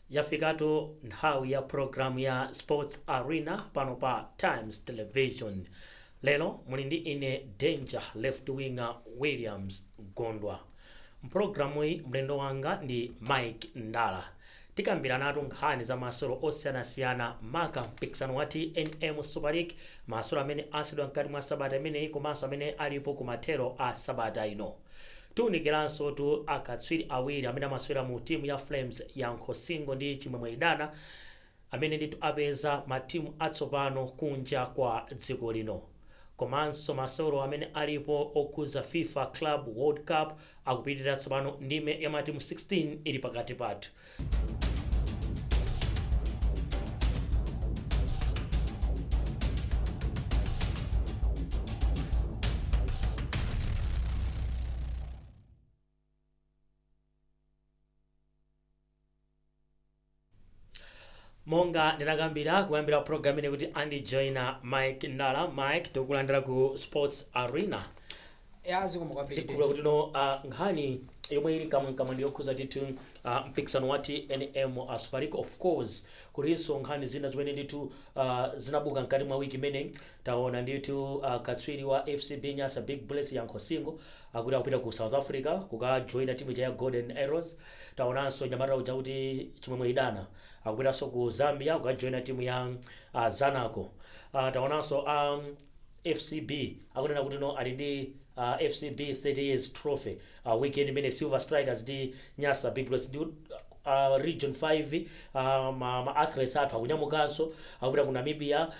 Yafikatu nthawi ya programu ya Sports Arena pano pa Times Television. Lero muli ndi ine Danger Left Winger Williams Gondwa. Mpulogalamuyi mlendo wanga ndi Mike Ndala. Tikambiranatu nkhani za masewero osiyanasiyana maka mpikisano wa TNM Super League, masewero amene aseweredwa mkati mwa sabata imeneyi komanso amene alipo kumathero a sabata ino. Tiunikiransotu akatswiri awiri amene amasewera mu timu ya Flames, Yankho Singo ndi Chimwemwe Idana, amene ndithu apeza matimu atsopano kunja kwa dziko lino. Komanso masewero amene alipo okhudza FIFA Club World Cup akupitirira tsopano, ndime ya matimu 16 ili pakati pathu. Monga ndinakambira kuyambira program ine kuti andijoina Mike Ndala. Mike, tikulandira ku Sports Arena. Ya, zikomo kwambiri. Ndikhulupirira kuti no nkhani yomwe ili kamwankamwa ndi yokhuza ndithu mpikisano wa TNM Super League. Of course kulinso nkhani zina zimene ndithu zinabuka mkati mwa wiki imeneyi. Taona ndithu katswiri wa FCB Nyasa Big Bullets, Yankho Singo, akuti akupita ku South Africa kukajoina timu ija ya Golden Arrows. Taonanso nyamata uja kuti Chimwemwe Idana akupitanso ku Zambia kukajoina timu ya Zanaco. Taonanso FCB akunena kuti no ali ndi FCB 30 years trophy weekend imene Silver Strikers ndi Nyasa Big Bullets ndi Region 5 ma athletes athu akunyamukanso akupita ku Namibia.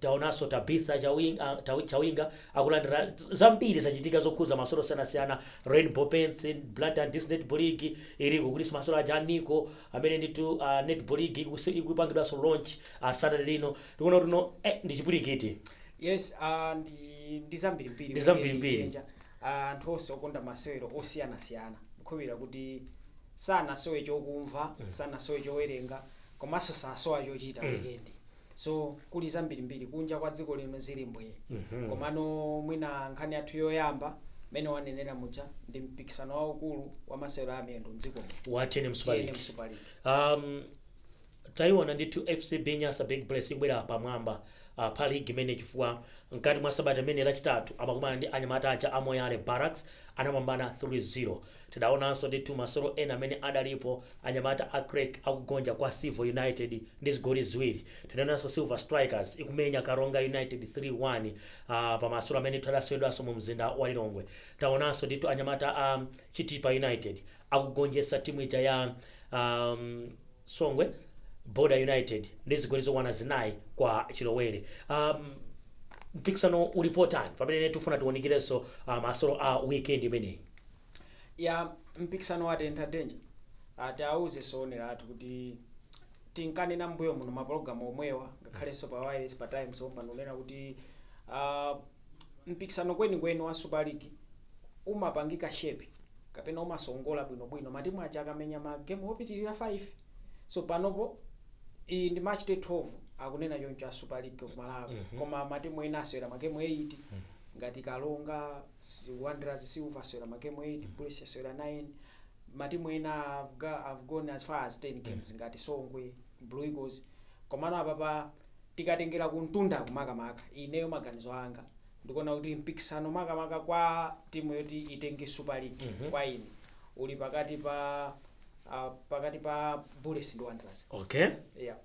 Taonanso Tabitha Chawinga akulandira. Zambiri zachitika zokhuza masewero osiyanasiyana, Rainbow Paints, Blantyre District Netball League iliko, kulinso masewero aja a NICO amene ndithu Netball League ikupangidwanso launch Saturday lino. Tikuona kuti no ndi chipwirikiti. Yes, ndi zambirimbiri. Ndi zambirimbiri. Danger. Anthu onse okonda masewero osiyanasiyana, ndikhulupirira kuti sanasowe chokumva, sanasowe chowerenga, komanso sasowa chochita weekend. So kuli zambirimbiri kunja kwa dziko lino, zili mbwee. Komano mwina nkhani yathu yoyamba, mmene wanenera muja, ndi mpikisano waukulu wa masewero a miyendo mdziko muno, wa TNM Super TNM League. Super League. Tayiona ndithu FCB Nyasa Big Bullets ikubwera pamwamba pa league imene, chifukwa mkati mwa sabata imene, Lachitatu, amakumana ndi anyamata aja a Moyale Barracks, anapambana 3-0. Tidaonanso ndithu masewero ena amene adalipo, anyamata a Creck akugonja kwa Silver United ndi zigoli ziwiri. Tinaonanso Silver Strikers ikumenya Karonga United 3-1 pa masewero amene ndithu adaseweredwanso mu mzinda wa Lilongwe. Taonanso ndithu anyamata a Chitipa United akugonjetsa timu ija ya Songwe Border United ndi zigoli zokwana zinayi kwa chilowere. Mpikisano ulipo tani pamene tifuna tiwunikirenso masewero a weekend imeneyi? Ya, mpikisano watentha, Danger. Atiauze oonera athu kuti tinkanena mbuyo muno mapulogalamu omwewa, ngakhalenso pa wireless, pa Times pompano, kunena kuti mpikisano kwenikweni wa Super League umapangika shape kapena umasongola bwinobwino matimu aja akamenya magemu opitirira 5. So panopo iyi ndi match day 12, akunena choncho a Super League of Malawi. Koma matimu ena asewera magemu 8, ngati Karonga, Wanderers, Silver asewera magemu 8, Bullets asewera 9. Matimu ena have gone as far as 10 games, ngati Songwe, Blue Eagles. Komano apapa tikatengera kumtunda kumakamaka, ineyo maganizo anga ndikuona kuti mpikisano makamaka kwa timu yoti itenge Super League, kwa ine uli pakati pa Bullets ndi Wanderers. Yep.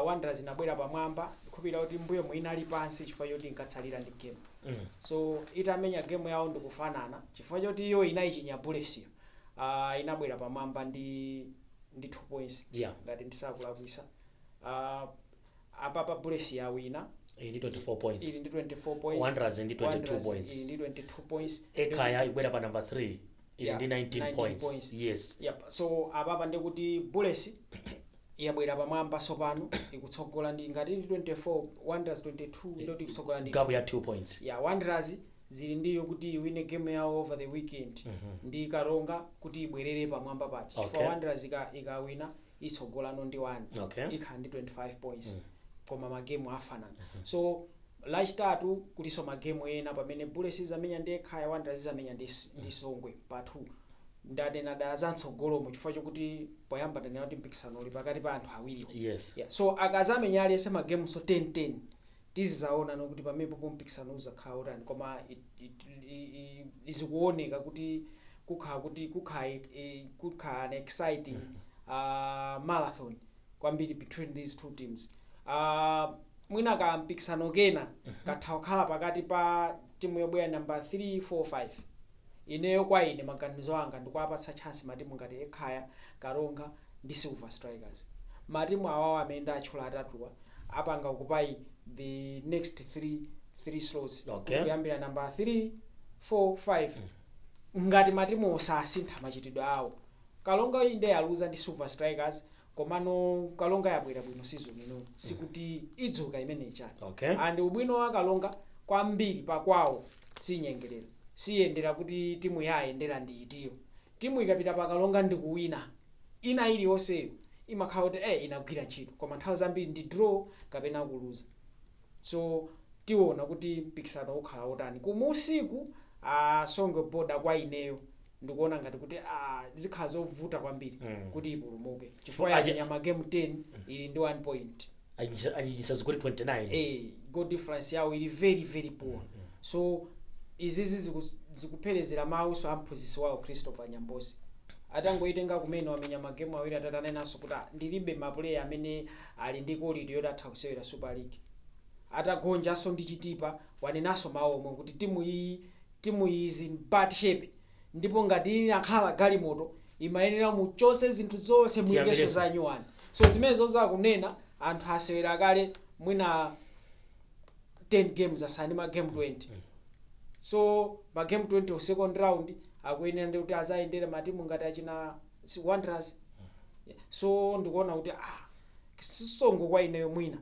Wanderers inabwera pamwamba, ndikhulupirira kuti mbuyo mwina ali pansi chifukwa choti inkatsalira ndi game. So itamenya game yawo ndikufanana, chifukwa choti iyo inayichinya Bullets iyo, inabwera pamwamba ndi 2 points, ngati ndisakulakwisa. Apapa Bullets yawina. Ili ndi 24 points. Ili ndi 24 points. Wanderers ndi 22 Wanderers points. ili ndi 22 points. Ekhaya ibwera pa number 3, ili ndi 19 19 points. Points. Yes. Yep. So apapa ndikuti Bullets yabwera pamwamba sopano, ikutsogola ndi, ngati ili 24, Wanderers 22, ndoti ikutsogola ndi gap ya 2 points. Ya, Wanderers zili ndiyo kuti iwine game yawo over the weekend ndi Karonga kuti ibwerere pamwamba paja, chifukwa Wanderers ikawina itsogolano ndi 1, ikhala ndi 25 points, koma magemu afanana. So Lachitatu kuliso magemu ena pamene Bullets izamenya ndi Ekhaya, Wanderers izamenya ndi Songwe pa 2. Ndanena dala za mtsogolomo chifukwa chokuti poyamba ndanena kuti mpikisano uli pakati pa anthu awiriwo. Yeah. So akazamenya aliyense magemuso 10-10, tizizaona nokuti pamenepo mpikisano uzakhala utani. Koma izikuoneka kuti kukhala kuti kukhala an exciting marathon kwambiri between these two teams. Mwina ka mpikisano kena katha kukhala pakati pa timu yobwera number 3, 4, 5. Ineyo, kwa ine, maganizo anga, ndikuwapatsa chance matimu ngati Ekhaya, Karonga ndi Silver Strikers. Matimu awawo amene ndatchula atatuwa apanga occupy the next three slots, kuyambira number 3, 4, 5, ngati matimu osasintha machitidwe awo. Karonga inde yaluza ndi Silver Strikers, komano Karonga yabwera bwino season ino, sikuti idzuka imeneyi chani. And ubwino wa Karonga kwambiri, pakwawo sinyengerera, siyendera kuti timu yayendera ndi itiyo. Timu ikapita pa Karonga ndi kuwina ina iliyonseyo, imakhala kuti inagwira ntchito, koma nthawi zambiri ndi draw kapena kuluza. So tiona kuti mpikisano ukhala wotani kumusiku. Songwe Border, kwa ineyo ndikuona ngati kuti zikhala zovuta kwambiri kuti ipulumuke, chifukwa yamenya magame 10, ili ndi 1 point. Achinyisa zigoli 29. Goal difference yawo ili very very poor. So izizi zikupherezera mawuso a mphunzitsi wawo Christopher Nyambosi. Atangoitenga kumene, wamenya magemu awiri, atatu, anenanso kuti, "Ah, ndilibe mapuleya amene ali ndi quality yoti atha kusewera Super League." Atagonjanso ndi Chitipa, wanenanso mawu omwe kuti timu iyi is in bad shape, ndipo ngati inakhala galimoto imayenera muchose zinthu zonse, muikeso Tiyambireso. za nyuwani. So zimenezo zakunena anthu asewera kale mwina 10 games, asani ma game 20. So ma game 20 of second round akuyenera ndi kuti azayendera matimu ngati achina Wanderers. So ndikuona kuti Songwe kwa ineyo mwina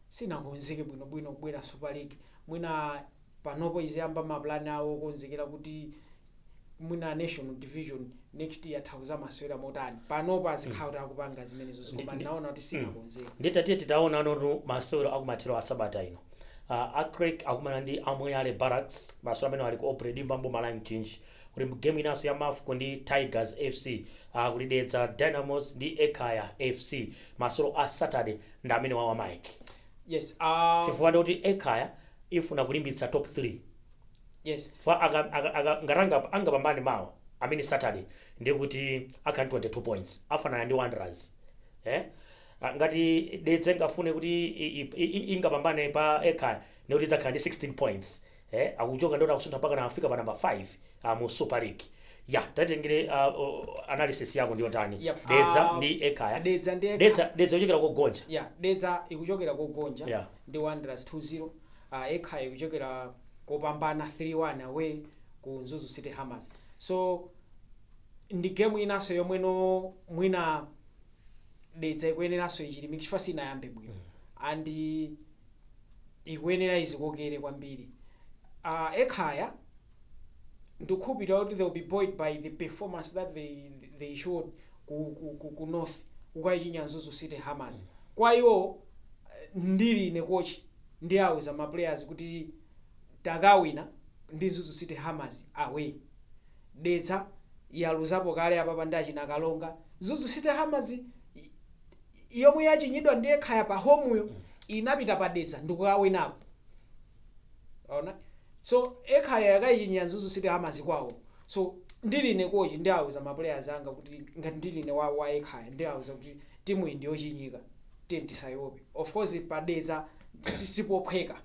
sinakonzeke bwinobwino kubwera Super League. Mwina panopo iziyamba mapulani awo okonzekera kuti mwina National Division next year atha kuzamasewera motani. Panopo azikhala kuti akupanga zimenezo, koma ndinaona kuti sinakonzeke. Nditatiye titaona anotu masewero akumathero a sabata ino. A Creck akumana ndi Amweyale Barracks, masewero amene ali ku Aubrey Dimba, mboma la Mchinji. Kuti game inanso ya Mafco ndi Tigers FC, kuli Dedza Dynamos ndi Ekhaya FC. Masewero a Saturday ndi amene wawa, Mike. Yes. Chifukwa ndikuti Ekhaya ifuna kulimbitsa top 3. Fa ngati angapambane mawa amene Saturday, ndikuti akhala 22 points, afanana ndi Wanderers, eh? Ah, ngati Dedza ingafune kuti ingapambane pa Ekhaya, ndikuti idzakhala ndi 16 points, eh? Akuchoka, ndikuti akusuntha mpaka na afika pa number 5 mu Super League. Ya, tatengere analysis yako ndiyo tani? Yep. Dedza ndi Ekhaya. Dedza ndi Ekhaya. Dedza ikuchokera kogonja. Yeah, Dedza ikuchokera kogonja ndi Wanderers 2-0. Ekhaya ikuchokera kopambana 3-1 away ku Mzuzu City Hammers. So ndi game inanso yomweno mwina Dedza ikuyeneranso ichilimike, chifukwa sinayambe bwino and ikuyenera izikokere kwambiri. Ekhaya ndikukhulupirira kuti they will be buoyed by the performance that they showed ku North, kukayichinya Mzuzu City Hammers. Kwa iwo, ndili ine coach, ndi awuza ma players kuti takawina ndi Mzuzu City Hammers away. Dedza yaluzapo kale apapa ndi achina Karonga. Mzuzu City Hammers yomwe yachinyidwa ndi Ekhaya pa homeyo inapita pa Dedza ndikukawinapo, ona. So Ekhaya yakayichinya Mzuzu City Hammers kwawo. So ndili ine coach, ndiawuza ma players anga kuti ngati ndili ine wa Ekhaya, ndiawuza kuti timu iyi ndiyochinyika, tiye tisayope. Of course pa Dedza sipophweka.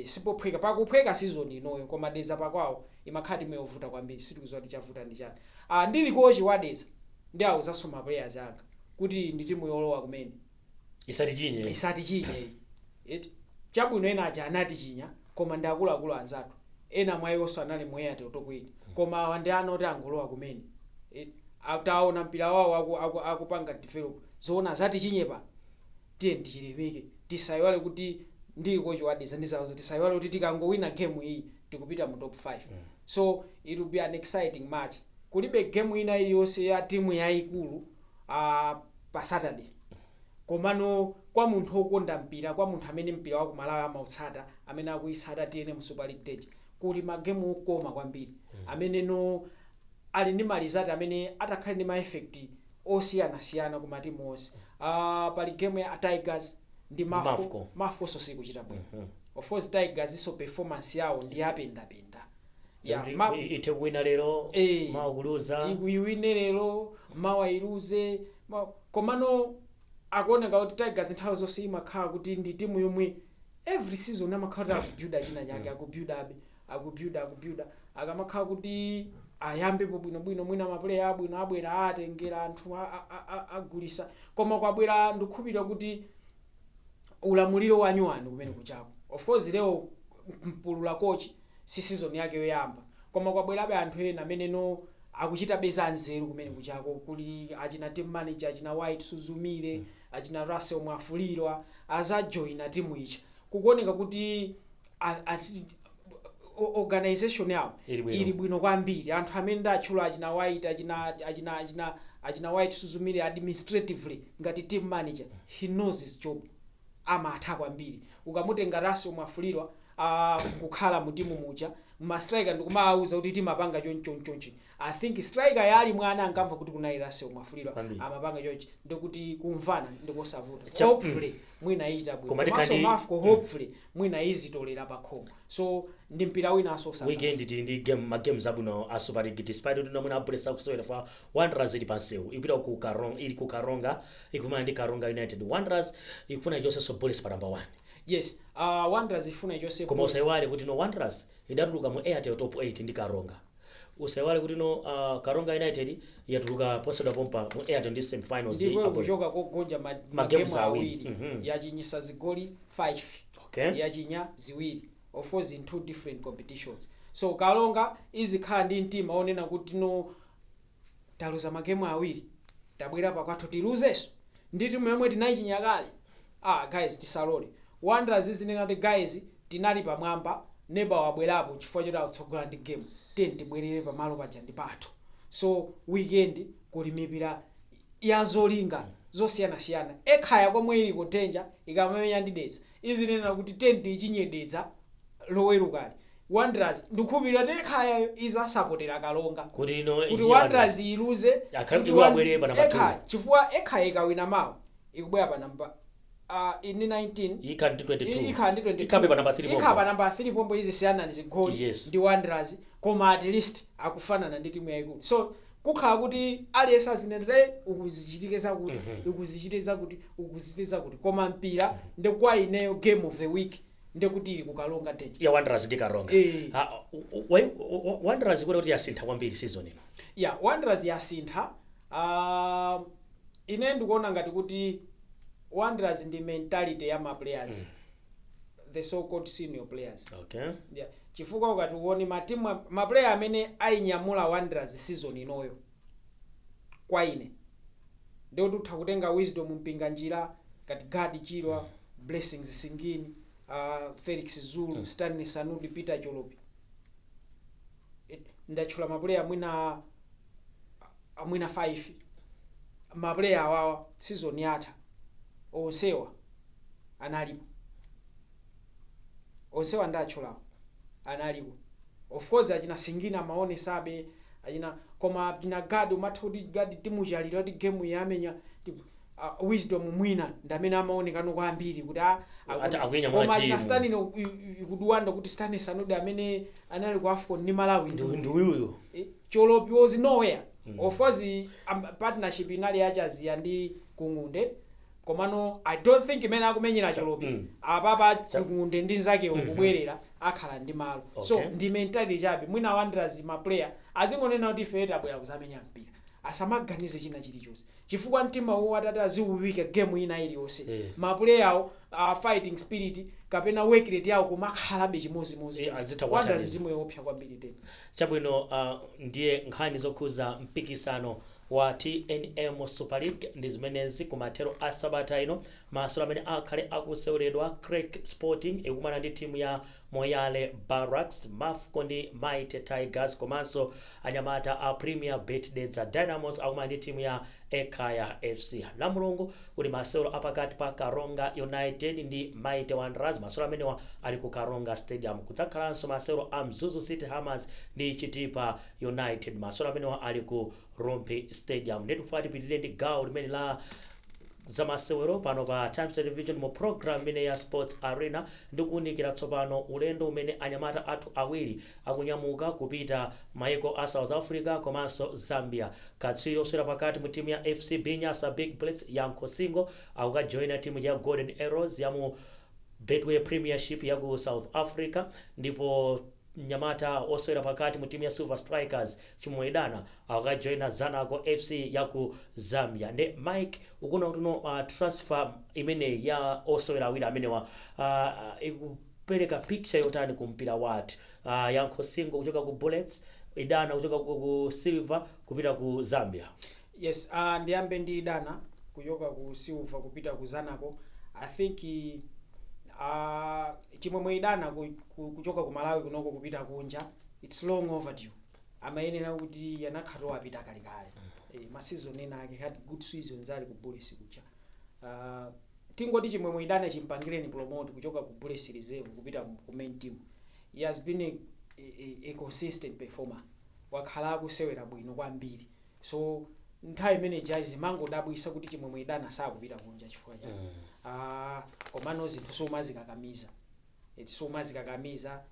Sipophweka, pakuphweka season inoyo, koma Dedza pakwawo imakhala timu yovuta kwambiri. Sitikuziwa kuti chavuta ndi chani. Ndili coach wa Dedza, ndiawuzanso ma players anga kuti ndi timu yolowa kumene. Isatichinye. Isatichinye iti. Chabwino, ena aja anatichinya, koma ndi akuluakulu anzathu, ena mwa iwonso anali mu Airtel Top 8, koma awa ndi ana oti angolowa kumene. Taona mpira wawo akupanga develop. Zoona zatichinye pa, tiye tichilimike. Tisayiwale kuti ndili coach wa Dedza, ndizawuza tisayiwale kuti tikangowina game iyi tikupita mu top 5. So it will be an exciting match. Kulibe game ina iliyonse ya timu yayikulu pa Saturday, komano kwa munthu wokonda mpira, kwa munthu amene mpira wa ku Malawi amautsata, amene akuyitsata TNM Super League Stage, kuli magemu okoma kwambiri amene no Ali ndi ma result amene atakhale ndi ma effect osiyanasiyana ku matimu onse. Pali game ya Tigers ndi Mafco. Mafco. Mafco so sikuchita bwino. Of course Tigers iso performance yawo ndi yapendapenda ya. Ithe kuwina lero, mawa kuluza. Iwine lero, mawa iluze. Komano akuoneka kuti Tigers nthawi zonse imakhala kuti ndi timu yomwe every season amakhala kuti akubuilda china chake, akubuildabe, akubuilda, akubuilda. Akamakhala kuti ayambepo bwinobwino, mwina mapuleya abwino abwera, atengera anthu, agulisa, koma kwabwera, ndikukhulupirira kuti ulamuliro wanyuwani kumene kuchako. Of course leo Mpulula coach si season yake yoyamba, koma kwabwerabe anthu ena amene no akuchita beza nzeru kumene kuchako. Kuli achina team manager, achina White Suzumire, achina Russell Mwafulirwa azajoyina timu icha. Kukuoneka kuti organization yawo ili bwino. Ili bwino kwambiri. Anthu amene ndatchula, achina White, achina White Suzumire, administratively ngati team manager he knows his job, amatha kwambiri. Ukamutenga Russell Mwafulirwa kukhala mu timu muja, ma striker ndikumawauza kuti timapanga chonchonchonchi, I think striker yali mwana ankamva kuti kunali Russell Mwafulirwa Kwambiri. amapanga chonchi, ndikuti kumvana ndikosavuta. Hopefully mwina ichita bwino. Koma komanso Mafco hopefully mwina izitolera pakhomo, so ndi mpira winanso usangalatsa. Weekend tili ndi game, ma games abwino a Super League, despite kuti nomwe Bullets akusewera fa Wanderers ili pansewu, ipita ku Karonga, ili ku Karonga, ikumana ndi Karonga United. Wanderers ikufuna ichonsenso Bullets pa number 1. Yes, Wanderers ifuna ichonse Koma Bullets. Usaiwale kuti no Wanderers idatuluka mu Airtel Top 8 ndi Karonga. Usaiwale kuti no Karonga United yatuluka posachedwa pompa mu Airtel ndi semifinals ndi Ndipo Apoel. kuchoka kogonja Ma games magemu awiri. awiri, yachinyisa zigoli 5, yachinya ziwiri, of course in two different competitions. So Karonga izikhala ndi mtima onena kuti no, taluza magemu awiri, tabwera pakwathu tiluzenso ndi timu yomwe tinayichinya kale? Ah guys, tisalole. Wanderers izinena kuti guys, tinali pamwamba, neba wabwerapo chifukwa choti akutsogola ndi game, ten tibwerere pamalo paja ndi pathu. So weekend kuli mipira ya zolinga zosiyanasiyana. Ekhaya komwe ili kutenja ikamamenya ndi Dedza, izinena kuti ten tichinye Dedza lowerukali. Wanderers ndikukhulupirira kuti Ekhayayo izasapotera Karonga kuti no kuti Wanderers iluze. Akhale kuti kuti iwo abwerere pa number two. Ekhaya, chifukwa Ekhaya ikawina mawa ikubwera pa number ini 19. Ikhala ndi 22. Ikhala ndi 22. Ikhabe pa number 3. Ikhala pa number 3 pompo, izisiyana ndi zigoli ndi Wanderers, koma at least akufanana ndi timu yayikulu. So kukhala kuti aliyense azinenere ukuzichitike zakuti, ukuzichite zakuti, ukuzichite zakuti, koma mpira ndi kwa ineyo game of the week ndekuti ili kuKaronga Danger. Ya Wanderers ndi Karonga. Ah, Wanderers ikuona kuti yasintha kwambiri season ino. Ya, Wanderers yasintha. Ine ndikuona ngati kuti Wanderers ndi mentality ya ma players, the so called senior players. Yeah. Chifukwa ukati uone matimu, ma player amene ayinyamula Wanderers season inoyo, kwa ine ndikuti utha kutenga Wisdom Mpinganjira, ngati Gadi Chirwa, Blessings Singini, Felix Zulu, Stanley Sanudi, Peter Cholopi. Ndatchula ma player mwina amwina 5. Ma player awawa season yatha onsewa analipo, onsewa ndatchulawo analiko. Of course achina Singina amaonesabe, achina, koma achina Gadi umatha kuti Gadi timuchalira kuti game yamenya. Wisdom mwina ndamene amaonekano kwambiri kuti Ati akuinyamula koma achina timu. Stanley ikuduwanda kuti Stanley Sanudi amene anali ku AFCON ndi Malawi. Ndi uyuyu. Cholopi was nowhere. Of course partnership inali yachaziya ndi Kung'unde, komano I don't think imene akumenyera Cholopi apapa Kung'unde ndi nzakewo kubwerera akhala ndi malo. So ndi mentality chabe. Mwina Wanderers ma player azingonena kuti ife tabwera kuzamenya mpira, asamaganize china chilichonse, chifukwa mtima uwo atati aziwuwika game ina iliyonse, ma player awo fighting spirit kapena work rate yawo kumakhalabe chimozimozi. Azitha Wanderers kuwathandiza. timu yoopsa kwambiri tena. Chabwino, ndiye nkhani zokhuza mpikisano wa TNM Super League ndi zimenezi. Kumathero a sabata ino, masewero amene akhale akuseweredwa: Creck Sporting ikumana ndi timu ya Moyale Barracks, Mafco ndi Mighty Tigers, komanso anyamata a Premier Bet Dedza Dynamos akumana ndi timu ya Ekhaya FC. La Mulungu kuli masewero apakati pa Karonga United ndi Mighty Wanderers. Masewero amenewa ali ku Karonga Stadium. Kudzakhalanso masewero a Mzuzu City Hammers ndi Chitipa United. Masewero amenewa ali ku Rumphi Stadium. Ndiye tikufuna tipitirire ndi gawo limene la zamasewero pano pa Times Television mu program imene ya Sports Arena, ndikuwunikira tsopano ulendo umene anyamata athu awiri akunyamuka kupita maiko a South Africa komanso Zambia. Katswiri osewera pakati mu timu ya FCB Nyasa Big Bullets, Yankho Singo, akukajoina timu ya Golden Arrows ya mu Betway Premiership ya ku South Africa, ndipo mnyamata osewera pakati mu timu ya Silver Strikers, Chimwemwe Idana, akukajoina Zanaco FC ya ku Zambia. Nde Mike, ukuona kuti no transfer imeneyi ya osewera awiri amenewa ikupereka picture yotani ku mpira wathu? Yankho Singo kuchoka ku Bullets, Idana kuchoka ku Silver kupita ku Zambia. Yes, ndiyambe ndi Idana kuchoka ku Silver kupita ku Zanaco. I think Chimwemwe Idana kuchoka ku Malawi kunoko kupita kunja, it's long overdue. Amayenera kuti anakhatowa apita kalekale. Ma season ena ake had good seasons ali ku Bullets kuja. Tingoti Chimwemwe Idana chimpangireni promote kuchoka ku Bullets reserve kupita ku main team, he has been a consistent performer. Wakhala akusewera bwino kwambiri, so nthawi imene zimangodabwisa kuti Chimwemwe Idana sakupita kunja chifukwa chake. Ah, komano zinthu somazikakamiza, eti, somazikakamiza.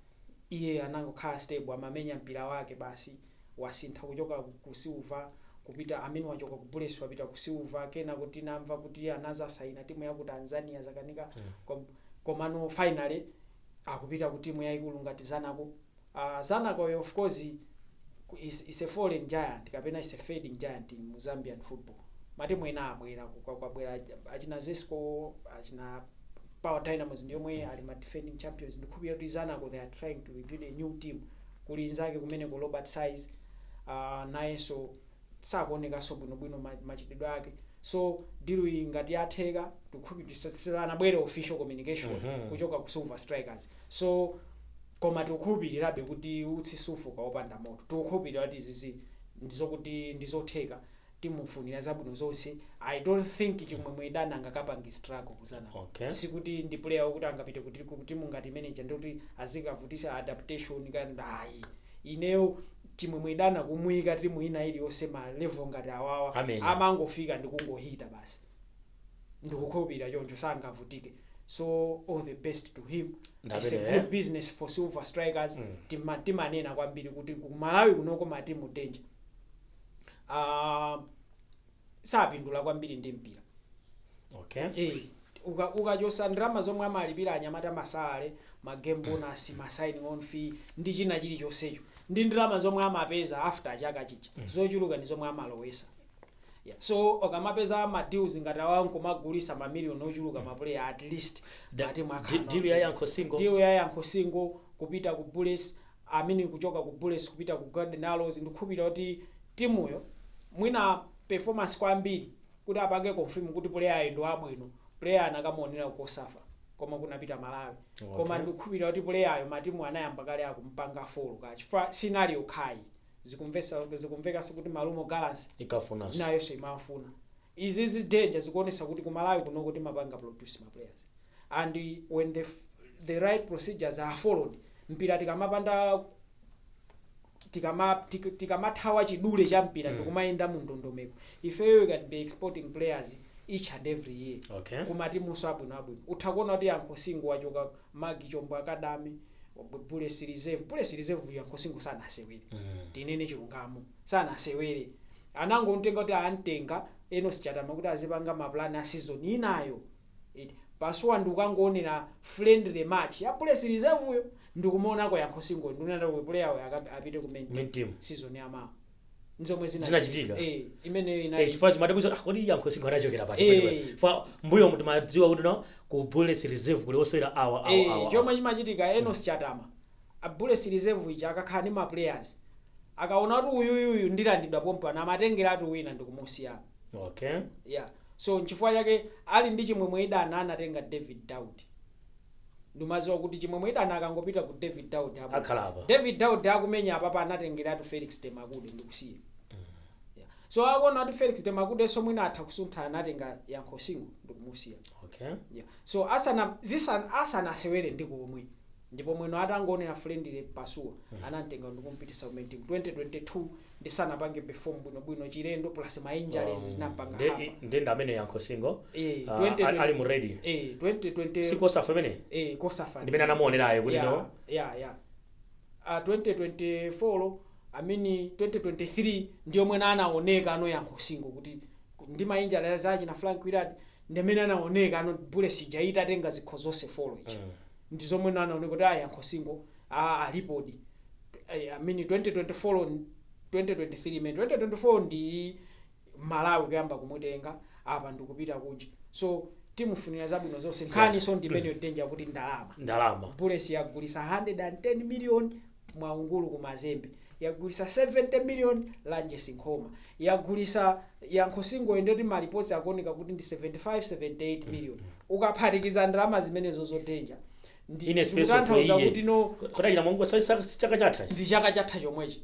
Iye anangokhala stable, amamenya mpira wake basi. Wasintha kuchoka ku Silver kupita, amene wachoka ku Bullets wapita ku Silver, kena kuti namva kuti anazasaina timu ya ku Tanzania, zakanika. Komano finally akupita ku timu yayikulu ngati Zanaco. Zanaco, of course, is a fallen giant kapena is a fading giant in Zambian football. Matimu ena abwera, kwabwera achina Zesco, achina Power Dynamos, ndiyomwe ali ma defending champions. Ndikhulupirira kuti Zanaco, they are trying to rebuild a new team. Kuli nzake kumeneko, Robert Size, nayenso sakuonekanso bwinobwino machitidwe ake. So deal iyi ngati yatheka, tikukhulupirira anabwere official communication kuchoka ku Silver Strikers. So koma tikukhulupirirabe kuti utsi sufuka wopanda moto. Tikukhulupirira kuti izizi ndizokuti ndizotheka. Timufunira zabwino zonse. I don't think Chimwemwe Idana angakapange struggle ku Zanaco. Sikuti ndi player wokuti angapite kuti ku timu ngati manager ndikuti azikavutisa adaptation kandi, ayi. Ineyo Chimwemwe Idana kumuyika timu ina iliyonse ma level ngati awawa, Amenya. amangofika ndikungohita basi. Ndikukhulupirira choncho, sangavutike. So all the best to him. It's a Ndapene, good business for Silver Strikers. Timanena kwambiri kuti ku Malawi kunoko matimu danger sapindula kwambiri ndi mpira. Ukachosa ndalama zomwe amalipira anyamata, ma salary, ma game bonus, ma signing on fee ndi china chilichonsecho, ndi ndalama zomwe amapeza after chaka chija, zochuluka ndi zomwe amalowesa. Yeah. So ukamapeza ma deals ngati awa nkumagulisa mamiliyoni ochuluka ma player, at least matimu akhala Deal ya Yankho Singo. Deal ya Yankho Singo kupita ku Bullets, amene kuchoka ku Bullets kupita ku Golden Arrows, ndikukhulupirira kuti timuyo mwina performance kwambiri kuti apange confirm kuti player ndi wabwino, player anakamuonera ku COSAFA koma kunapita Malawi. Koma ndikukhulupirira kuti player matimu anayamba kale akumpanga follow ka chifukwa sinali yokhayi. Zikumvekanso kuti Marumo Gallants ikafunanso. Nayonso imafuna. Izi zi danger zikuonesa kuti ku Malawi kunoko timapanga produce ma players, and when the right procedures are followed, mpira tikamapanda tikamathawa chidule cha mpira ndikumayenda mu ndondomeko, ifeyo we can be exporting players each and every year kumatimunso abwino abwino. Utha kuona kuti Yankho Singo wachoka Magi Chombo Academy, Bullets Reserve. Bullets Reserve, Yankho Singo sanasewere. Tinene chilungamo, sanasewere. Anangomtenga kuti amtenga Enos Chatama kuti azipanga mapulani a season inayo. Pasuwa ndikukangoonera friendly match ya Bullets Reserve yo, ndikumuonako Yankho Singo, ndikunena kuti player uyo apite ku main Main team. Season yamawa nzomwe Zinachitika. Imeneyo inali Chifukwa chimadabwitsa, ah, kodi Yankho Singo anachokera pati? Fa mbuyo timadziwa kuti no, ku Bullets Reserve kuli osewera awa, awa, awa. Chomwe chimachitika, Enos Chatama a Bullets Reserve ija akakhala ndi ma players, akaona kuti uyuyuyu ndilandidwa pompano, amatengeratu wina ndikumusiya. Yeah, so nchifukwa chake ali ndi Chimwemwe Idana, anatenga David Daud. Ndimaziwa kuti Chimwemwe Idana akangopita ku David Daud apo, Akhala apa. David Daud akumenya apapa, anatengeratu Felix Temakude ndikusiya. Yeah. So akuona kuti Felix Temakudenso mwina atha kusuntha, anatenga Yankho Singo ndikumusiya. Yeah. So asana zisana asanasewere ndi komwe, ndipo mwino atangoonera friendly Pasuwa, anamtenga ndikumpitisa ku main team. 2022 ndisanapange perform bwinobwino, chilendo plus ma injuries zinampanga hapa. Nde ndamene Yankho Singo 2020 ali mu ready. 2020. Si Kosafa imene? Kosafa. Ndimene anamuonerayo kuti no. Yeah, 2024, I mean 2023, ndiyo mwene anaoneka ano Yankho Singo kuti ndi ma injuries achi na Frank Willard, ndimene anaoneka ano Bullets ija itatenga zikho zonse four ichi. Ndi zomwe anaoneka kuti a Yankho Singo alipodi. I mean 2024, 2023 imene 2024 ndi Malawi kuyamba kumutenga apa ndikupita kunja, so timufunira zabwino zonse. Nkhani so ndimene danger kuti ndalama. Ndalama. Bullets yagulisa 110 million Mwaungulu ku Mazembe, yagulisa 70 million Lanjes Nkhoma, yagulisa Yankho Singo, ndoti malipoti akuoneka kuti ndi 75 78 million. Ukaphatikiza ndalama zimenezo zo, danger ndi In a space of a zikutanthauza year. kuti no. Kudachita mongo chaka chatha. Ndi chaka chatha chomwechi,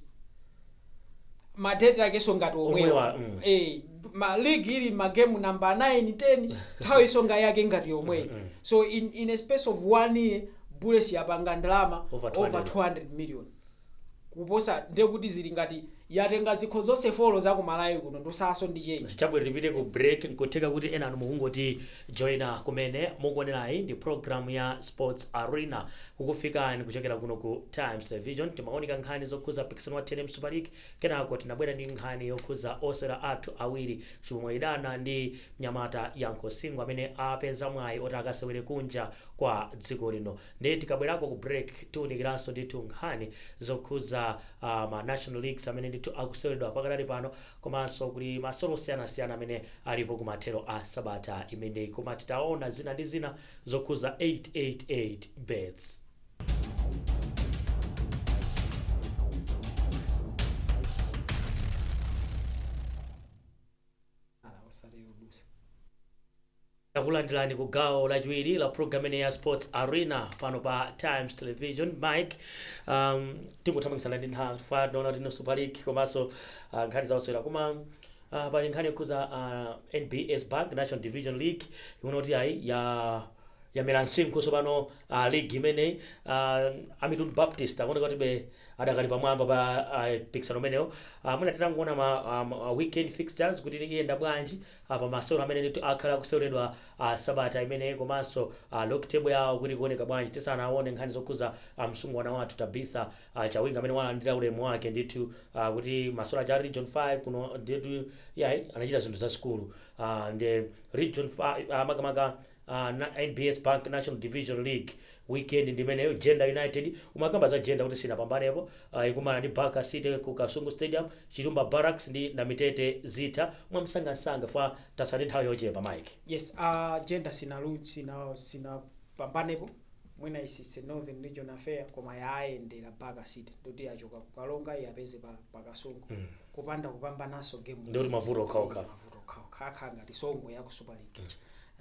madeti akeso ngati omwewa. Omwewa. Ma league ili magemu number 9 10, nthawi isonga yake ngati yomweyi. So in a space of one year Bullets yapanga ndalama over 200. Over 200 million kuposa, ndekuti zili ngati yatenga zikho zonse four za kumalawi kuno, ndosaso ndi change. Chabwino, tipite ku break. Nkutheka kuti ena anu mukungoti joina kumene, mukuonerayi ndi program ya Sports Arena, kukufikani kuchokera kuno ku Times Television. Timaoneka nkhani zokhuza mpikisano wa TNM Super League, kenako tinabwera ndi nkhani yokhuza osewera athu awiri, Chimwemwe Idana ndi mnyamata Yankho Singo, amene apeza mwayi oti akasewere kunja kwa dziko lino. Ndi tikabwerako ku break tiwunikiranso ndithu nkhani zokhuza ma national leagues amene ndithu akuseweredwa pakadali pano, komanso kuli masewero osiyanasiyana amene alipo kumathero a sabata imeneyi. Koma titaona zina ndi zina zokhuza 888 Bets. Ala, osati yodusa. Takulandirani ku gawo lachiwiri la program imene ya Sports Arena pano pa Times Television. Mike, tingothamangisana ndi nthawi, fa tinaona tino Super League komanso nkhani zaosewera, koma pali nkhani yokhuza NBS Bank National Division League, ikuona kuti ayi ya yamera msinkhu tsopano league imeneyi. Amitundu Baptist akuoneka kuti be adakali pamwamba pa mpikisano umenewo. Mwina titangoona ma weekend fixtures kuti iyenda bwanji pa masewero amene ndithu akhala akuseweredwa sabata imeneyi, komanso log table yawo kuti ikuoneka bwanji, tisanaone nkhani zokhuza msungwana wathu Tabitha Chawinga amene walandira ulemu wake ndithu kuti masewero aja a Region 5 kuno ndithu yayi anachita zinthu zazikulu. Ndi Region 5, makamaka NBS Bank National Division League weekend ndimeneyo. Jenda United, umakamba za Jenda kuti sinapambanepo, ikumana ndi Baka City ku Kasungu Stadium, Chilumba Barracks ndi Namitete Zitha. Mwamsangasanga fa tasati nthawi yochepa, Mike. Yes, Jenda sinalu sina sinapambanepo, mwina isise Northern Region affair, koma yaayendera Baka City, ndoti yachoka kukalonga yapeze pa Kasungu kupanda kupambananso game. Ndikuti mavuto okhaokha. Mavuto okhaokha, akhala ngati Songwe ya ku Super League.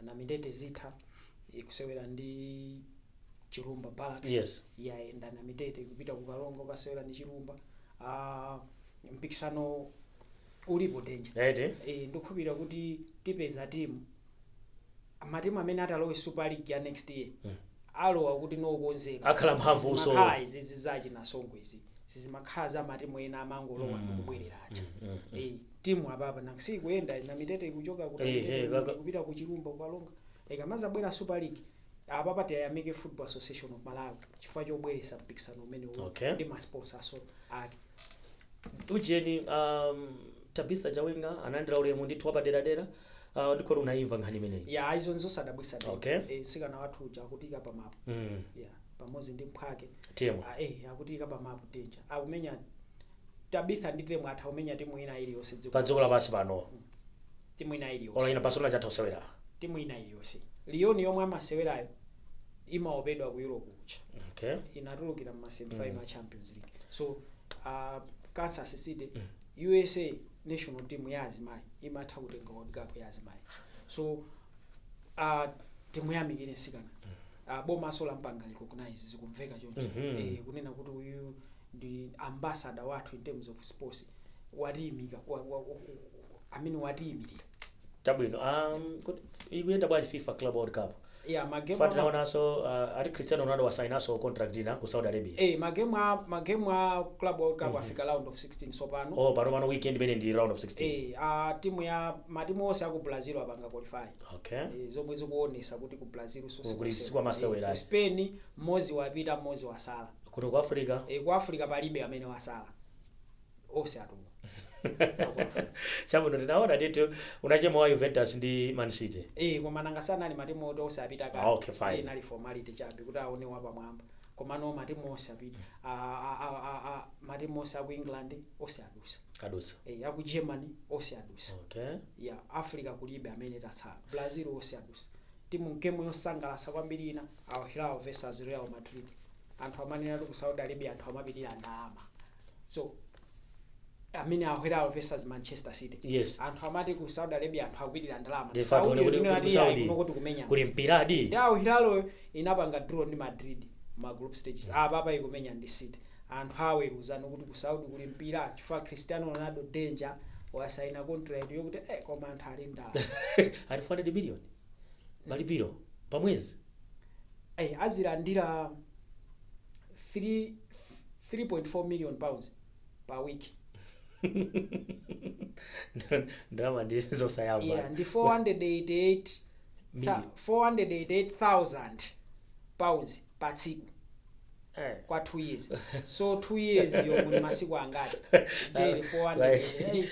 Namitete Zitha ikusewera ndi Chilumba Barracks. Yayenda Namitete kupita kukalonga ukasewera ndi Chilumba. Mpikisano ulipo, danger. Ete. Ndikukhulupirira kuti tipeza timu, matimu amene atalowe Super League ya next year alowa kuti nokonzeka. Akhala mphamvuso. Sizimakhala izizi zachi na Songwe izi, sizimakhala za matimu ena amangolowa ndikubwerera aja. Timu apapa nakusi kuyenda Namitete ikuchoka ku Namitete kupita ku Chilumba, kukalonga, ikamazabwera Super League. Apapa tiyayamike Football Association of Malawi chifukwa chobweretsa mpikisano umene ndi ma sponsors ake. Ujeni, Tabitha Chawinga analandira ulemu ndithu wapaderadera. Ndikhoti unayimva nkhani imeneyi. Ya, izo nzosadabwitsa. Okay. Msikana wathu uja akutika pamapo. Ya, pamodzi ndi mphwake. Temu. Akutika pamapo, danger. Akumenya Tabitha ndi Temu, atha kumenya timu ina iliyonse dziko Pa dziko lapansi pano. Timu ina iliyonse. Ola ina Barcelona chatha kusewera. Timu ina iliyonse. Lyon yomwe amasewerayo imaopedwa ku Europe kucha. Inatulukira mu semifinal mm. Champions League. So Kansas City, USA national team ya azimayi imatha kutenga World Cup ya azimayi. So timuyamikire msikana. Bomaso lampanga recognize, zikumveka choncho. Kunena kuti uyu ndi ambassador wathu in terms of sports, watiyimika Amene watiyimirira. Chabwino, ikuyenda bwanji FIFA Club World Cup? Yeah, magemu Fa tinaonanso ati Cristiano Ronaldo wasainanso contract ina ku Saudi Arabia. Eh, magemu a Club World Cup afika round of 16 sopano. Oh, pano pano weekend imene ndi round of 16. Eh, a timu ya matimu onse aku Brazil apanga qualify. Eh, zomwe zikuonesa kuti ku Brazil so Kuli sikwamasewera. Ku Spain mmodzi wapita, mmodzi wasala. Kuno ku Africa? Eh, ku Africa palibe amene wasala, onse atuluka. Chabwino, tinaona ndithu unachema wa Juventus ndi Man City. Eh, koma nanga sanali matimu oti onse apita kale. Ah, okay, fine. Eh, inali formality chabe kuti aone wapamwamba, komano matimu onse apita. Matimu onse aku England onse adusa. Adusa. Eh, aku Germany onse adusa. Ya Africa kulibe amene tatsala, Brazil onse adusa. Timu game yosangalatsa kwambiri ina, Al Hilal versus Real Madrid. Anthu amanena kuti ku Saudi Arabia anthu amapitira ndalama, so amene Al Hilal versus Manchester City. Anthu amati ku Saudi Arabia anthu akupitira ndalama. Ndi Saudi Saudi kuti ku Saudi kuno kuti kumenya kuli mpiradi. Ndi Al Hilal inapanga draw ndi Madrid ma group stages. Apa apa ikumenya ndi City. Anthu aweruzana kuti ku Saudi kuli mpira chifukwa Cristiano Ronaldo danger wasaina contract yokuti koma anthu ali ndalama. Ali 400 million malipiro pamwezi. Eh, azilandira 3 3.4 million pounds per week. Ndalama ndi zosayamba. Yeah, ndi 488 Million. 488,000 pounds pa tsiku kwa 2 years. So 2 years yo kuli masiku angati? Daily 400. Eh,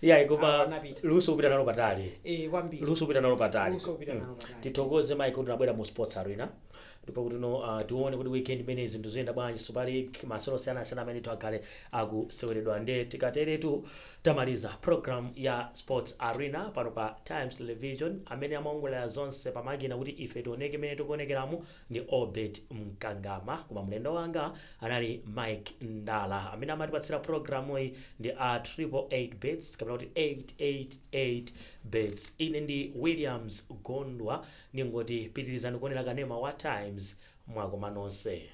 Yeah, koma Ah, anapita. luso upita nalo patali. Eh, kwambiri. Luso upita nalo patali. Luso upita nalo patali. Tithokoze Mike kuti unabwera mu Sports Arena, ndipo kuti no tione kuti weekend imene zinthu ziyenda bwanji, Super League, masewero osiyanasiyana amene akhale akuseweredwa. Nde tikateretu tamaliza program ya Sports Arena pano pa Times Television. Amene amaongolera zonse pamakina kuti ife tioneke imene tikuonekeramo ndi Obet Mkangama, koma mlendo wanga anali Mike Ndala. Amene amatipatsira programu iyi ndi a 888 Bets, kapena kuti 888 Bets. Ine ndi Williams Gondwa, ningoti pitirizani kuonera kanema wa Times. Mwakoma nonse.